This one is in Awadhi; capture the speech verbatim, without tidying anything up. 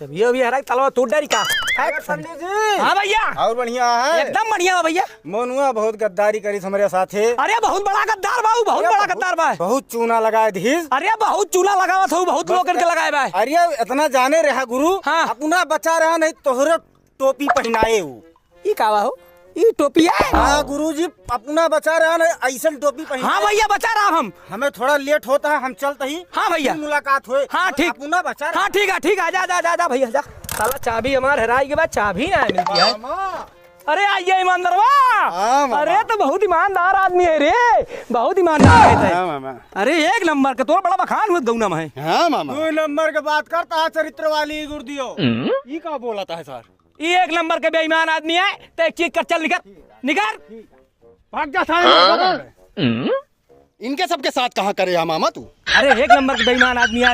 तब ये अभी हराई तलवा तोड़ डारी का। अरे पंडित जी। हाँ भैया। और बढ़िया है? एकदम बढ़िया बा भैया। मनुआ बहुत गद्दारी करी हमरे साथे। अरे बहुत बड़ा गद्दार बा उ, बहुत अरे बड़ा बहुत, गद्दार बा। बहुत चूना लगाए धीस। अरे बहुत चूना लगावत हो, बहुत अरे लोगन के लगाए बा। अरे इतना जाने रहा गुरु, हाँ। अपना बचा रहा नहीं तोहरे टोपी पहनाए उ। ई का बा हो? ई टोपी है? हाँ गुरुजी, अपना बचा रहा ना, ऐसन टोपी पहन हाँ के। भैया, बचा रहा हम। हमें थोड़ा लेट होता है, हम चलते ही। हाँ भैया। फिर मुलाकात होए। हाँ, ठीक। अपना बचा रहा। हाँ, ठीक है, ठीक है, जा, जा, जा, जा भैया, जा। साला चाबी हमार हेराई के बाद चाबी ना मिलती है। मामा। अरे आइए ईमानदारवा। हाँ, मामा। अरे तो बहुत ईमानदार आदमी है रे, बहुत ईमानदार है ते। हाँ, मामा। अरे एक नंबर के तोर बड़ा बखान हुआ गौना में है। हाँ, मामा। दो नंबर के बात करता है चरित्र वाली गुरुदियो। ई का बोलता है सर? ई एक नंबर के बेईमान आदमी है, तो एक चीज कर, चल निकर, निकर। भाग जा सारे, हाँ? भाग जा। इनके सबके साथ कहाँ करे आ मामा तू? अरे एक नंबर के बेईमान आदमी है।